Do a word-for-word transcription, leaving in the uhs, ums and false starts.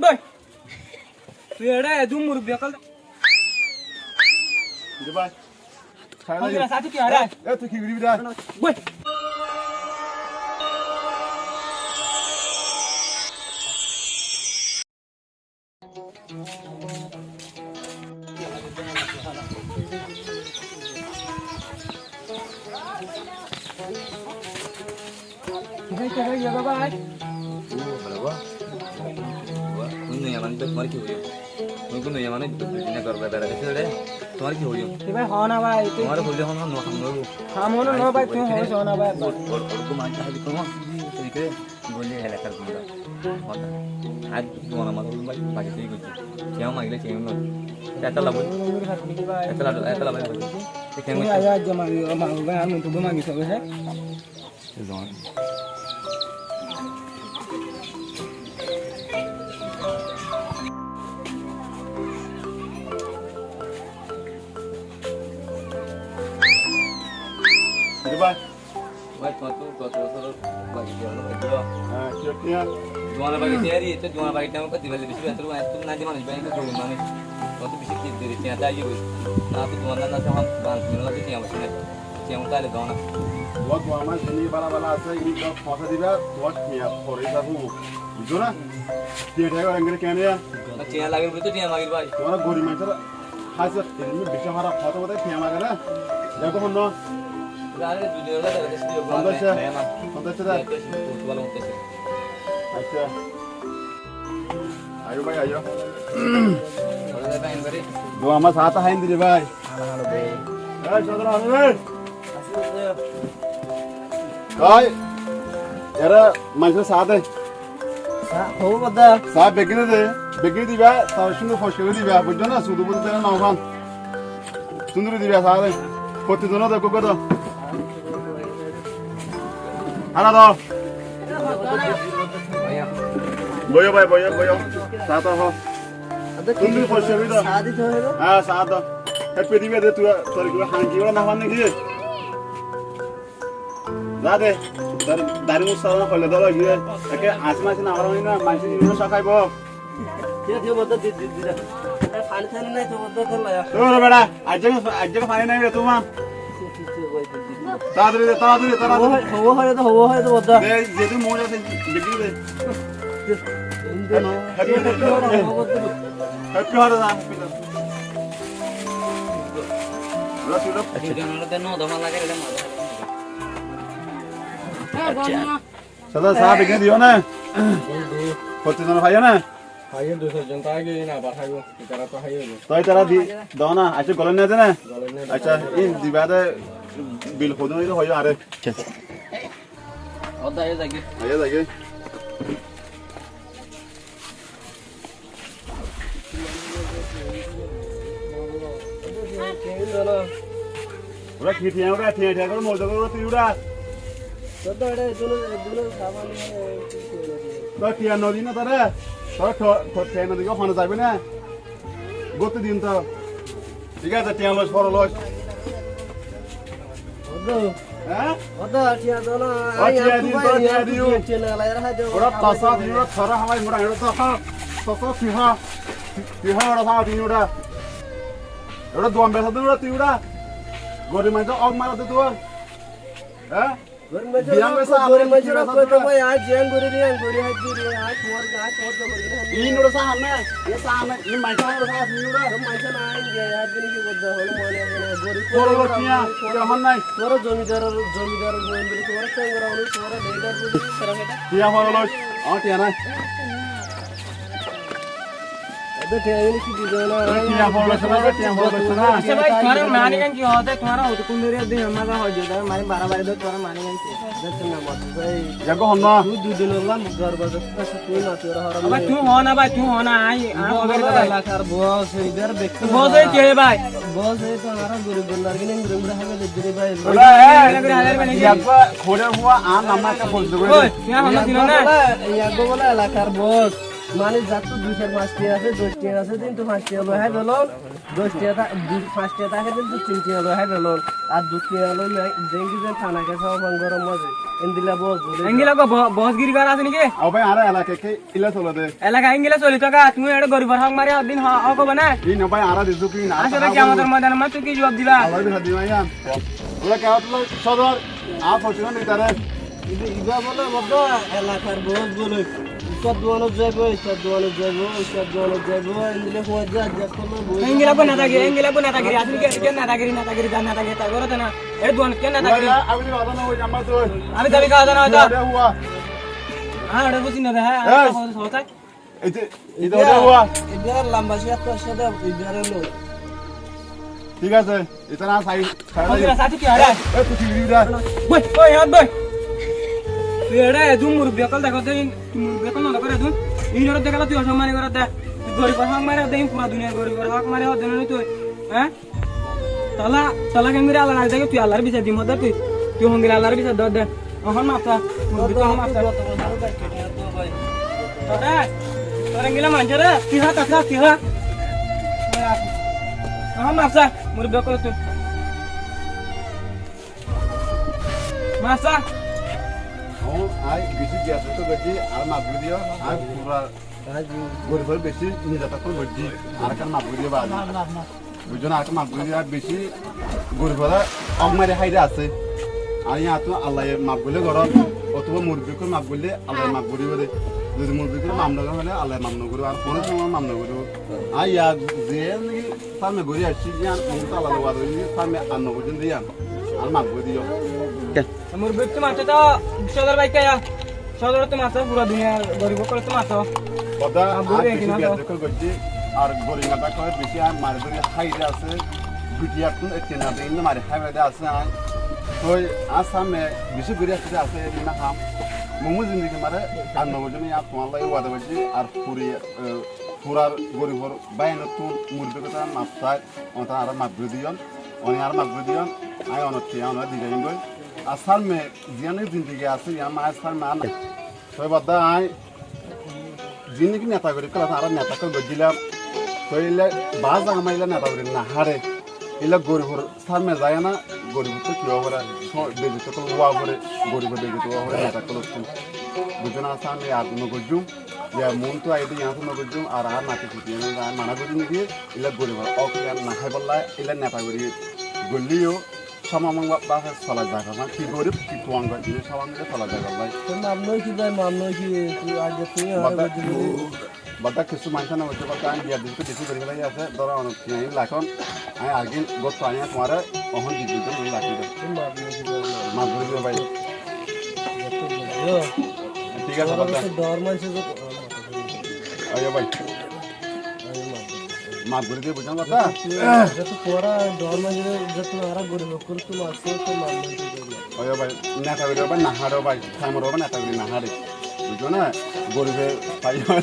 Bái, tui eçé edún murubbi ókkol. Ki re bái? Sára tui ki hará? E, tui ki goribi re? Bái. Ki bái, ki bái, ki bái? Ó, háló bái. Bái, tuñí noiya manúic bái, tuáñre ki hoiyum? Tuñí noiya manúic, dui din agottú bái bera giyói de, tuáñre ki hoiyum? Ki bái, hoó na bái, tuñí tuáñre hoilé hono no ham óibo. Ham óibo na bái, tuñí hoó na bái. Or, or, or, tuñí manúic háli tuñí, tuñí ki bóli elakar gunda. Hoó na. Añí duana mazé bái, baki tuñí goijjó. Tiañ magilé tiañ no. Etó labo. Etó labo, etó labo. Tuñí aiyó, aijja magi, magi, bái, añí tuñí magi sóbe, hé? Bái, tuáñr tó goto bosór baki tiañ no faijjó. Há, ki tiañ? Duana baki tiañ, ete duana baki tiañ amare dibar beci betor, tuñí nadi manúic bái, ekdom gorib manúic. Tuáñr tó beci ki deri tiañ dá óibo. Na tó duana na tó ham, bank mila tó tiañ beci nai. Tiañ utáile dóna. Tuáñr duana zini bála bála asé, ini tó fosá diba, tuáñr tiañ fore zaibo. Buzó na? Tiañ tiañ goré engori kene ya? Na tiañ lagir buli tó tiañ magir bái. Tuáñra gorib manúic asé, ini beci háraf hotá hotá tiañ mage na. Dekó hon no? Añáre dui din óla dekó de, fondoroshó. Fondoroshó de. Fondoroshó de. Accá. Aiyó bái, aiyó. Dua mas saá hái dile bái. Halo, halo, bái. Ei, sodor halo, ei. Así, así. Ói, era manúic saá de. Saá, hó, bodda. Saá beggúnore de, beggúnore diba, saá cúndor foriskar gorí diba, buijjó na, sudu budu zeno no fán. Cúndor gorí diba, saá de. Fottí zonore de, uggwá uggwá de. Hára do. Boiyó bái, boiyó, boiyó. Saá to hó. Cúndor gorí foriskar gorí do. Saá dito hoibo? Há, saá do. Héi, fedi bede tui, tor ki hán ki gora no fán naki? Za de, tor dari mus sara hoile dóro giyé. Eke así masí no hoile na, manúic ni no sokaibo. Diyo, diyo, bodda, di, di, di, di. Añár fani tani nai to, bodda, tolla. Ó bera, aijja, aijja fani nai re tuáñr. Taratari de, taratari, taratari. Hó, hó, hó, hó, bodda. De, de, de, mora de, de, de. Inde no. Happy, happy, happy, happy, happy, happy. Ura, ura. Accá. Sada, saá beggúnore diyo na? Fottí zone faiyo na? Faiyo, dui sair zon to aigiyói na, abar faibo. Itara to faiyo. To itara di, do na, accá, golor na de na? Golor na de. Accá, in diba de, bil hodún óiye hoiyo are. Accá. Oda, aiyó zagi. Aiyó zagi. Ura ki tiañ, ura tiañ, tiañ goré moza goré tui ura. Toi tiañ no di na tore. Toi, toi, toi tiañ no di, hone zaibe na. Gottí dim to. Thík asé, tiañ lois, fore lois. Há? Ó, tiañ do na. Ó, tiañ dim, tiañ dim. Ura tasa di, ura tara hamai mura, ura tasa, tasa tiañ. Tiañ ura tasa tiañ ura. Ura duan besa di ura tiañ ura. Gorib manúic ok mara de tuáñr. Há? Gorib manúic, gorib manúic, añí ziyan gorí de, añí gorí háiyi de, añí tuáñr, añí tuáñr gorí de. Iín ura saá na, iín saá na, iín manúic ura saá, iín ura. Manúic na, iín ge, añí din ki gorí de, holo mane, gorib. Boro look tiañ, tiañ hon nai. Tuáñra zomidar, zomidar, zomidar, tuáñra tiañ gora, tuáñra leader, tuáñra tiañ boro look, añár tiañ nai. Tiañ fore loiso na, tiañ fore loiso na. Accá bái, tuáñra mani gan ki hoó de, tuáñra hoó de kun dóri din maza hoó de, mani barabari de, tuáñra mani gan ki hoó de. Yagó hon na. Tui dui din óla muk dor bajar, tui no, tui hor. Bái, tui hoó na bái, tui hoó na, añí, añí hoó de bái. Elakar boss, idhar dekho. Boss ói ke bái? Boss ói to añára gorib bondar kine guri guri háibo de bái. Ola, e, yagó hore hua, añár nam ekka boss de. Oi, tui hoó na, tui hoó na. Yagó bola elakar boss. Mane, zattú dui sair fañs tiya asé, doc tiya asé, din to fañs tiya loi hái felon, doc tiya tha-, dui, fañs tiya táke din to tin tiya loi hái felon, ar dui tiya loi le-, dengi zen tana kesa oban gorom maze, endilla bos boli. Endilla go bo-, bosgiri gora asé niki? Ó bái, añára elaka ke illa sole de. Elaka endilla soli taka, tuñí ere goribar hók mari din ho-, hók hobo na? Ii no bái, añára dizu ki na, asole kiyamotor moidanot ma tuñí ki juwab diba? Añára dizu diba iyan. Bole ke atlo sodor, a foitina nitare. Iba, iba bole bodda elakar bos bole. Istar duanot zaibo, istar duanot zaibo, istar duanot zaibo. Endilla huwa ja, ja, kono boi. Engila bo netagiri, engila bo netagiri. Asli ke, ke netagiri, netagiri, ja netagiri, ta goro tana. E duanot ke netagiri. Ami ni bada na oi amma to. Ami dabi ka da na to. Huwa. Ha, ore buzi na ha. Ei. Ita, ita ore huwa. Ita lamba shi atto shada, ita ore lo. Thík asé. Ita na sai. Ói, ói, ói, ói. Boi, ói, ói, boi. Tui ere edún murubbi ókkol dekó de, tui murubbi ókkol no dekó edún. Iín ore dekó tui osommani goró de. Tui goribor hók mari de, iín pura duniyai goribor hók mari de, no tui. Há? Tola, tola kengori Allar age de, tui Allar bisar dim de tui. Tui hongori Allar bisar de. Ehón maf sa, murubbi, ehón maf sa. Tore, tore engila manúic ore, tui há, tui há, tui há. Ehón maf sa, murubbi ókkol tui. Maf sa. Ó, añí beci biyadbi goijjí, añáre maf gorí diyo, añí pura goribor beci nizorton goijjí, añáre ekkán maf gorí diyo bái. Buijjó né, añáre maf gorí diyo, añí beci goribor hók mari háide asé. Añí yían Allaye maf goille gorón, otóba murubbi ókkole maf goille Allaye maf goríbo de. Zodi murubbi ókkole maf no goré, Allaye maf no goríbo, ar hono somoi maf no goríbo. Añí yían ze sáme gorí aiccí, yían murubbi Allar loi wada goijjí, sáme ar no goijjum de yían. Añáre maf gorí diyo. Murubbi, tui maf sa to, sodor bái ke ya. Sodor tui maf sa, pura duniyar gorib ókkol tui maf sa. Bodda, añí beci biyadbi goijjí, ar gorib ókkole beci añáre mari dóri háide asé. Bitiyattún ekkená de, inde mari háide asé añí. Toi añí sáme beci gorí aiccí de asé, edún na ham. Mui mor zindigi mare ar no goijjum, yían tuáñlla wada goijjí, ar puri, e, purar goribor báinottún murubbi ókkol maf sai. Onora añáre maf gorí diyon, onora añáre maf gorí diyon, añí onora ki, onora di zaiyum goi. Ar sáme ziyán zindigi asé, yían añí sáme ar no. Toi bodda añí zindigi netagori ókkol asé, añára neta ókkol goijjílam. Toi illa baá zaga ma illa netagori no háre. Illa goribor sáme zai na, goribor to ki ówa fore, so-, beizzotti ókkol ówa fore, goribor beizzotti ówa fore neta ókkolottú. Buijjó né, sáme ar no goijjum. Yá, mui to aiyé de yían to no goijjum, ar añár nati futi yían añí mana goijjum de, illa goribor hók yían no háibolla, illa netagori goilleyo, somamon ba-, báfe sola zai fare na, ki gorib, ki tuáñgor, illa somamon sola zai fare na. Toi maf no ki bái, maf no ki, tui age tui añáre goijjó de. Bodda kessú maincé no goijjó, bodda añí biyadbi beci gorí félai asé, dóro onor ki añí lakón, añí agin gotto añí tuáñre, ehón di di di lakí de. Maf no ki bái, maf. Maf gorí diyo bái. Thík asé, bodda. Dor maincé Óiyo bái. Maf gorí diyo, buijjó né, bata? Óiyo bái, neta gorí bái, no háre bái, thaimor bái neta gorí no háre. Buijjó né? Goribe fai na.